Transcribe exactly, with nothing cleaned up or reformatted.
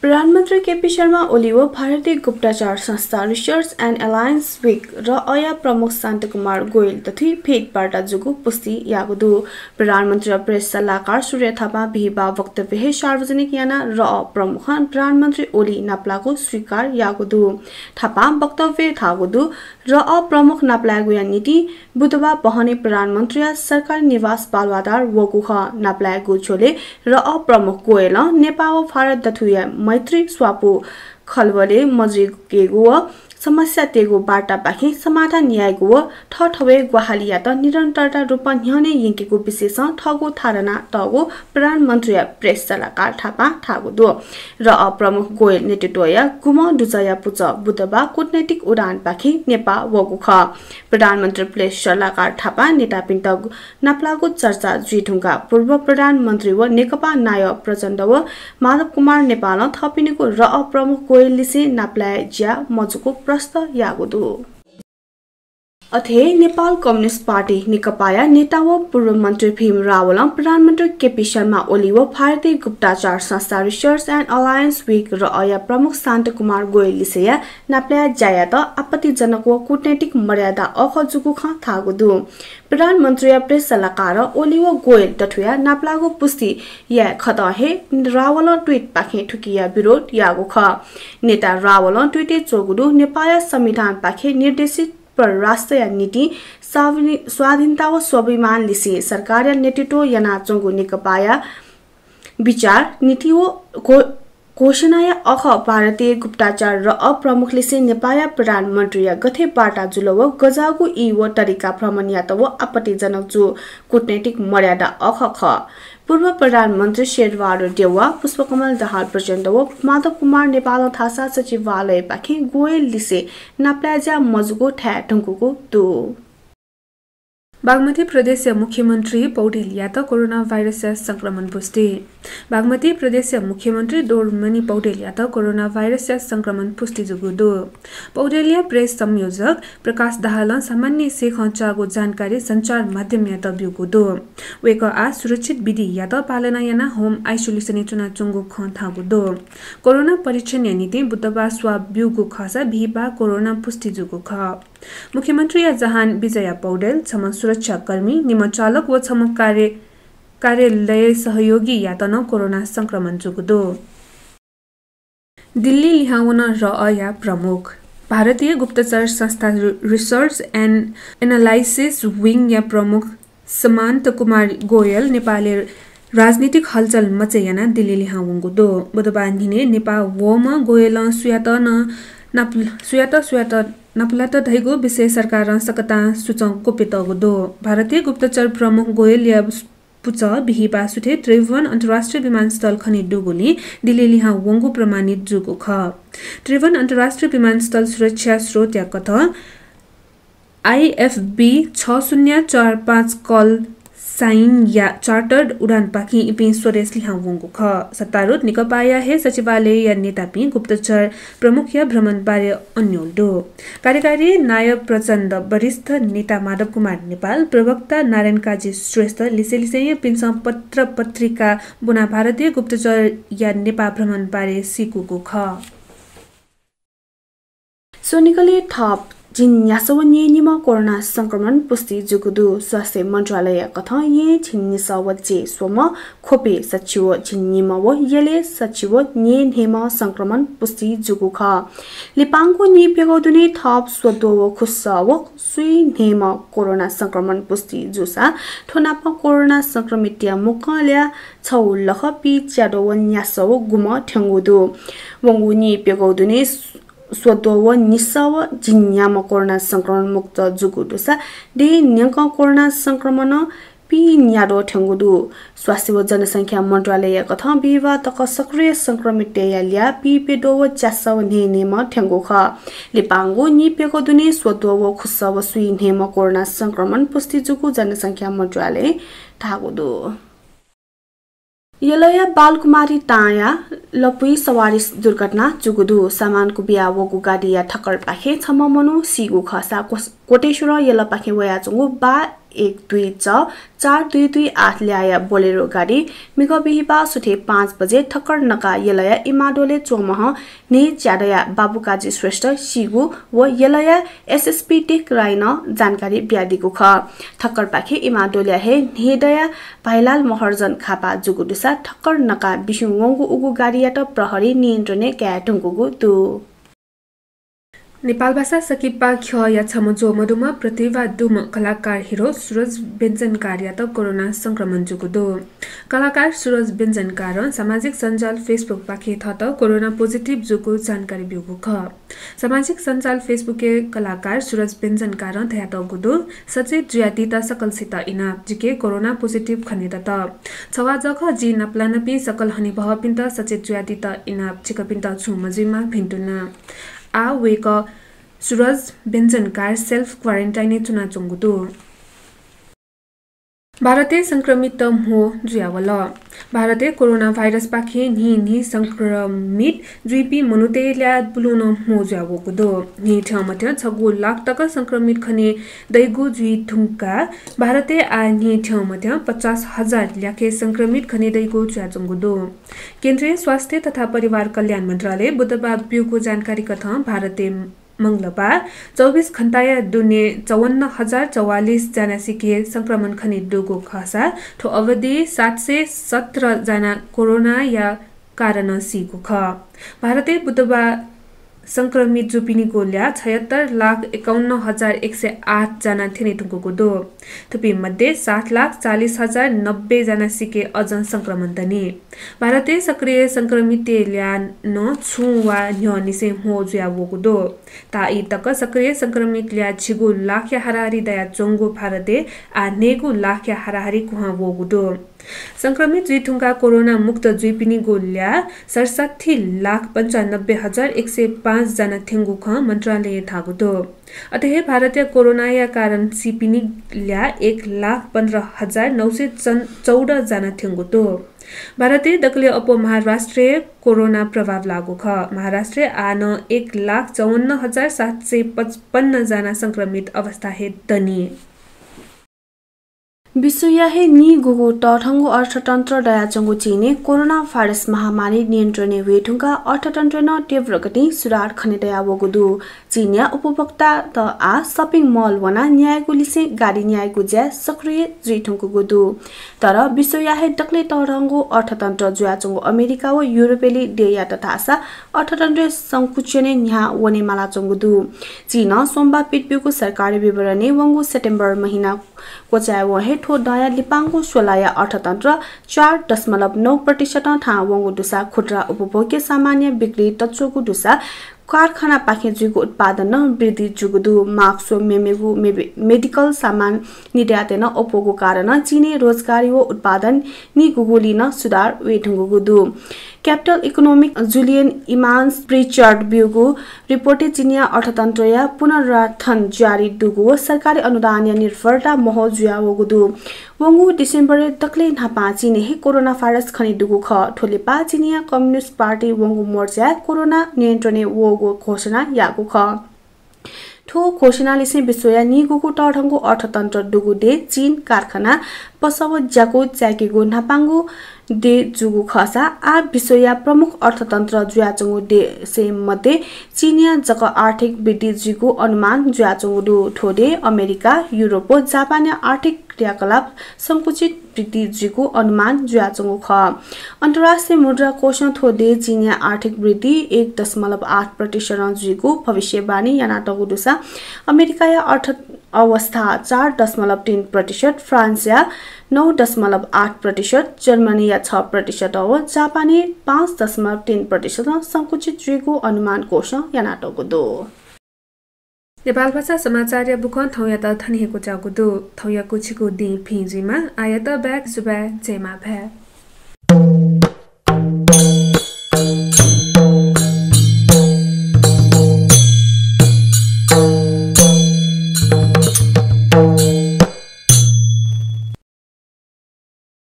प्रधानमन्त्री केपी शर्मा ओली व भारतीय गुप्तचर संस्था Research and Alliance Wing, रअया प्रमुख शान्त कुमार गोयल दथुइ भेटवार्ता जूगु पुष्टि याःगु दु। प्रधानमन्त्रीया प्रेस सल्लाहकार सूर्य थापां बिहिबाः वक्तव्य हे सार्वजनिक यानाः रअ प्रमुखं प्रधानमन्त्री ओली नापलाःगु स्वीकार याःगु दु। थापां वक्तव्यय् धाःगु दु, रअ प्रमुख नापलायेगुया निंतिं बुधबाः बहनी प्रधानमन्त्रीया सरकारी निवास बालुवाटार वःगु खः। नापलायेगु झ्वलय् रअ प्रमुख गोयलं नेपाः व भारत दथुया मैत्री, स्वापू, खलबलय् मजुइकेगु व समस्यातय्गु वार्तापाखें समाधान यायेगु व थःथवय् ग्वाहालियात निरन्तरता रूपं न्ह्यःने यंकेगु विषयसं थःगु धारणा तःगु प्रधानमन्त्रीया प्रेस सल्लाहकार थापां धाःगु दु। रअ प्रमुख गोयल नेतृत्वया गुम्ह दुजःया पुचः बुधबाः कूटनैतिक उडानपाखें नेपाः वःगु खः। प्रधानमन्त्री प्रेस सल्लाहकार थापां नेतापिन्त नापलाःगु चर्चा जुइधुंकाः पूर्व प्रधानमन्त्री व नेकपा नायः प्रचण्ड व माधव कुमार नेपालं थःपिनिगु रअ प्रमुख गोयल लिसें नापलाये ज्या मजूगु प्रष्ट याःगु दु। अथे नेपाल कम्युनिस्ट पार्टी नेकपाया नेता व पूर्व मन्त्री भीम रावलं प्रधानमन्त्री केपी शर्मा ओली व भारतीय गुप्तचर संस्था Research and Alliance Wing, रअया प्रमुख शान्त कुमार गोयल लिसेया नापलाये ज्यायात आपत्तिजनक व कूटनैतिक मर्यादा अःखः जूगु खँ धाःगु दु। प्रधानमन्त्रीया प्रेस सल्लाहकारं ओली व गोयल दथुया नापलाःगु पुष्टि याये खतं हे रावलं ट्विटपाखें थुकिया विरोध याःगु खः। नेता रावलं ट्विटय् च्वःगु दु, नेपाःया संविधानपाखें निर्देशित परराष्ट्रया नीतिं स्वावि-, स्वाधीनता व स्वाभिमान लिसें सरकारया नेतृत्व यानाच्वंगु नेकपाया विचार, नीति व घो-, घोषणाया अःखः भारतीय गुप्तचर रअ प्रमुख लिसें नेपाःया प्रधानमन्त्रीया गथे वार्ता जुल व गज्याःगु ई व तरिका भ्रमण यात व आपत्तिजनक जू, कूटनैतिक मर्यादा अःखः खः। पूर्व प्रधानमन्त्री शेरबहादुर देउवा, पुष्पकमल दाहाल प्रचण्ड व माधव कुमार नेपालं थासा सचिवालयपाखें गोयल लिसें नापलाये ज्या मजूगु धाये धुंकूगु दु। बागमती प्रदेशया मुख्यमन्त्री पौडेलयात कोरोना भाइरसया संक्रमण पुष्टि। बागमती प्रदेशया मुख्यमन्त्री दोर्जेमणि पौडेलयात कोरोना भाइरसया संक्रमण पुष्टि जूगु दु। पौडेलया प्रेस संयोजक प्रकाश दाहालं सामान्य सेखं चाःगु जानकारी सञ्चार माध्यमयात ब्यूगु दु। वय्कः आः सुरक्षित विधियात पालना यानाः home isolation-य् च्वनाच्वंगु खँ धाःगु दु। कोरोना परीक्षणया निंतिं बुधबाः swab ब्यूगु खःसा बिहिबाः कोरोना पुष्टि जूगु खः। मुख्यमन्त्रीया जहान विजया पौडेल, छम्ह सुरक्षाकर्मी, निम्ह चालक व छम्ह कार्य-, कार्यालय सहयोगीयात नं कोरोना संक्रमण जूगु दु। दिल्ली लिहां वन रअया प्रमुख। भारतीय गुप्तचर संस्था Research and Analysis Wing-या प्रमुख शान्त कुमार गोयल नेपालय् राजनीतिक हलचल मचे यानाः दिल्ली लिहां वंगु दु। बुधबाः न्हिनय् नेपाः वःम्ह गोयलं सुयात नं नाप-, सुयात, सुयात नापलात धइगु विषय सरकारं सकतां सूचं क्वप्यतःगु दु। भारतीय गुप्तचर प्रमुख गोयलया पुचः बिहिबाः सुथय् त्रिभुवन अन्तर्राष्ट्रिय विमानस्थल खनेदुगुलिं दिल्ली लिहां वंगु प्रमाणित जूगु खः। त्रिभुवन अन्तर्राष्ट्रिय विमानस्थल सुरक्षा स्रोतया कथं IFB छ शून्य चार पाँच call sign-या chartered उडानपाखें इपिं स्वदेश लिहां वंगु खः। सत्तारूढ नेकपाया हे सचिवालयया नेतापिं गुप्तचर प्रमुखया भ्रमणबारे अन्योल दु। कार्यकारी नायः प्रचण्ड, वरिष्ठ नेता माधव कुमार नेपाल, प्रवक्ता नारायण काजी श्रेष्ठ लिसेलिसेयापिन्सं पत्र पत्रिका ब्वनाः भारतीय गुप्तचरया नेपाः भ्रमणबारे सीकूगु खः। स्वनिगलय् थप झिंन्यासः व न्यय्निम्ह कोरोना संक्रमण पुष्टि जूगु दु। स्वास्थ्य मन्त्रालयया कथं येँय् झिंनिसः व च्यय्स्वम्ह, ख्वपय् सछि व झिंनिम्ह व यलय् सछि व न्यय्न्हय्म्ह संक्रमण पुष्टि जूगु खः। लिपांगु नीप्यघौ दुने थप स्वद्वः व खुसः व स्वीन्हय्म्ह कोरोना संक्रमण पुष्टि जूसा थ्व नाप कोरोना संक्रमितया मुक्कं ल्याः छगू लख पीच्याद्वः व न्यासः व गुम्ह थ्यंगु दु। वंगु नीप्यघौ दुने स्वद्वः व निसः व झिंन्याम्ह कोरोना संक्रमण मुक्त जूगु दुसा देय् न्यंकं कोरोना संक्रमणं पीन्याद्वः थ्यंगु दु। स्वास्थ्य व जनसंख्या मन्त्रालयया कथं बिहिबाः तक सक्रिय संक्रमितया ल्याः पीप्यद्वः व च्यासः व न्हय्न्हय्म्ह थ्यंगु खः। लिपांगु नीप्यघौ दुने स्वद्वः व खुसः व स्वीन्हय्म्ह कोरोना संक्रमण पुष्टि जूगु जनसंख्या मन्त्रालयं धाःगु दु। यलया बालकुमारी तांया लपुइ सवारी दुर्घटना जूगु दु। सामान कुबिया वःगु गाडीया ठक्करपाखें छम्ह मनू सीगु खःसा कोस-, कोटेश्वरं यलपाखें वयाच्वंगु बा एक दुई च चार दुई दुई आठ ल्याःया बोलेरो गाडी मिगः बिहिबाः सुथय् पाँच बजे ठक्कर नकाः यलया इमाडोलय् च्वंम्ह न्हय् च्यादँया बाबुकाजी श्रेष्ठ सीगु व यलया एसएसपी टेक राईनं जानकारी बियादीगु खः। ठक्करपाखें इमाडोलया हे न्हय्दँया भाइलाल महर्जन घाःपाः जूगु दुसा ठक्कर नकाः बिस्युं वंगु उगु गाडीयात प्रहरीं नियन्त्रणय् काये धुंकूगु दु। नेपालभाषा संकिपा ख्यःया छम्ह ज्वः मदुम्ह प्रतिभा दुम्ह कलाकार हिरो सुरज व्यञ्जनकारयात कोरोना संक्रमण जूगु दु। कलाकार सुरज व्यञ्जनकारं सामाजिक सञ्जाल Facebook पाखें थःत कोरोना positive जूगु जानकारी ब्यूगु खः। सामाजिक सञ्जाल Facebook-य् कलाकार सुरज व्यञ्जनकारं धयातःगु दु, सचेत जुयादीत सकलसित इनाप, जिके कोरोना positive खनेदत। छवाः जःखः जि नापलानापिं सकल हनेबहःपिन्त सचेत जुयादीत इनाप, छिकपिन्त छुं मजुइमा भिन्तुना। आः वय्कः सुरज व्यञ्जनकार self quarantine-य् च्वनाच्वंगु दु। भारतय् संक्रमितत म्हो जुयावल। भारतय् कोरोना भाइरसपाखें न्हि न्हि संक्रमित जुइपिं मनूतय् ल्याः बुलुं नं म्हो जुयावःगु दु। न्हि थ्यंमथ्यं छगू लाख तक संक्रमित खने दइगु जुइ धुंकाः भारतय् आः न्हि थ्यंमथ्यं पचास हजार ल्याखय् संक्रमित खने दइगु जुयाच्वंगु दु। केन्द्रीय स्वास्थ्य तथा परिवार कल्याण मन्त्रालयं बुधबाः ब्यूगु जानकारी कथं भारतय् मंगलबाः चौबिस घण्टाया दुने चौवन्न हजार चौवालिस जना सिके संक्रमण खने दुगु खःसा थ्व अवधि सात सय सत्र जना कोरोनाया कारणं सीगु खः। भारतय् बुधबाः संक्रमित जूपिनिगु ल्याः छयत्तर लाख एकाउन्न हजार एक सय आठ जना थ्यने धुंकूगु दु। थुपिं मध्ये सात लाख चालिस हजार नब्बे जना सिके अझं संक्रमण दनि। भारतय् सक्रिय संक्रमितया ल्याः नं छुं वा न्ह्यःनिसें म्हो जुयावःगु दु। ताःई तक सक्रिय संक्रमित ल्याः झिगू लाखया हाराहारी दयाच्वंगु भारतय् आः न्हय्गू लाखया हाराहारी क्वहां वःगु दु। संक्रमित जुइ धुंकाः कोरोना मुक्त जुइपिनिगु ल्याः सडसट्ठी लाख पन्चानब्बे हजार एक सय पाँच जना थ्यंगु खँ मन्त्रालयं धाःगु दु। अथे हे भारतय् कोरोनाया कारण सीपिनि ल्याः एक लाख पन्ध्र हजार नौ सय चौध जना थ्यंगु दु। भारतय् दकलय् अप्वः महाराष्ट्रय् कोरोना प्रभाव लाःगु खः। महाराष्ट्रय् आः नं एक लाख चौवन्न हजार सात सय पचपन्न जना संक्रमित अवस्था हे दनि। विश्वया हे निगूगु तःधंगु अर्थतन्त्र दयाच्वंगु चीनय् कोरोना भाइरस महामारी नियन्त्रणय् वये धुंकाः अर्थतन्त्रय् नं तीव्र गतिं सुधार खने दयावःगु दु। चीनया उपभोक्तात आः shopping mall वनाः न्यायेगु लिसें गाडी न्यायेगु ज्याय् सक्रिय जुइ धुंकूगु दु। तर विश्वया हे दकलय् तःधंगु अर्थतन्त्र जुयाच्वंगु अमेरिका व युरोपय् देय्‌यात धाःसा अर्थतन्त्रय् संकुचनय् न्ह्याः वने मालाच्वंगु दु। चीनं सोमबाः पित ब्यूगु सरकारी विवरणय् वंगु सेप्टेम्बर महिना क्वचायेवं हे थ्व दँया लिपांगु स्वलाया अर्थतन्त्र चार दशमलव नौ प्रतिशतं थाहां वंगु दुसा खुद्रा उपभोग्य सामानया बिक्री तच्वःगु दुसा कारखानापाखें जुइगु उत्पादन नं वृद्धि जूगु दु। Mask व मेमेगु मे-, medical सामान निर्यातय् नं अप्वःगु कारणं चीनय् रोजगारी व उत्पादन निगूगुलिं नं सुधार वये धुंकूगु दु। Capital Economic Julian Emmons Pritchard ब्यूगु रिपोर्टय् चीनया अर्थतन्त्रया पुनरुत्थान जारी दुगु व सरकारी अनुदानया निर्भरता महः जुयावःगु दु। वंगु डिसेम्बरय् दकलय् न्हापां चीनय् हे कोरोना भाइरस खने दुगु खः। थ्व लिपा चीनया कम्युनिस्ट पार्टी वंगु मोर्चाय् कोरोना नियन्त्रणय् वःगु घोषणा याःगु खः। थ्व घोषणालिसें विश्वया निगूगु तःधंगु अर्थतन्त्र दुगु देय् चीन कारखाना, पसः व ज्याकू चाय्‌केगु न्हापांगु देय् जूगु खःसा आः विश्वया प्रमुख अर्थतन्त्र जुयाच्वंगु देशय् मध्ये चीनया जक आर्थिक वृद्धि जुइगु अनुमान जुयाच्वंगु दु। थ्व देय् अमेरिका, युरोप व जापानया आर्थिक क्रियाकलाप संकुचित वृद्धि जुइगु अनुमान जुयाच्वंगु खः। अन्तर्राष्ट्रिय मुद्रा कोषं थ्व देय् चीनया आर्थिक वृद्धि एक दशमलव आठ प्रतिशतं जुइगु भविष्यवाणी यानातःगु दुसा अमेरिकाया अर्थ अवस्था चार दशमलव तीन प्रतिशत, फ्रान्सया नौ दशमलव आठ प्रतिशत, जर्मनीया छ प्रतिशत व जापानय् पाँच दशमलव तीन प्रतिशतं संकुचित जुइगु अनुमान कोषं यानातःगु दु। नेपालभाषा समाचारया बुखँ थौंयात थन हे क्वचाःगु दु। थौंयागु छिगु दिं भिं जुइमा। आःयात back सुभाय्, जय मांभाय्।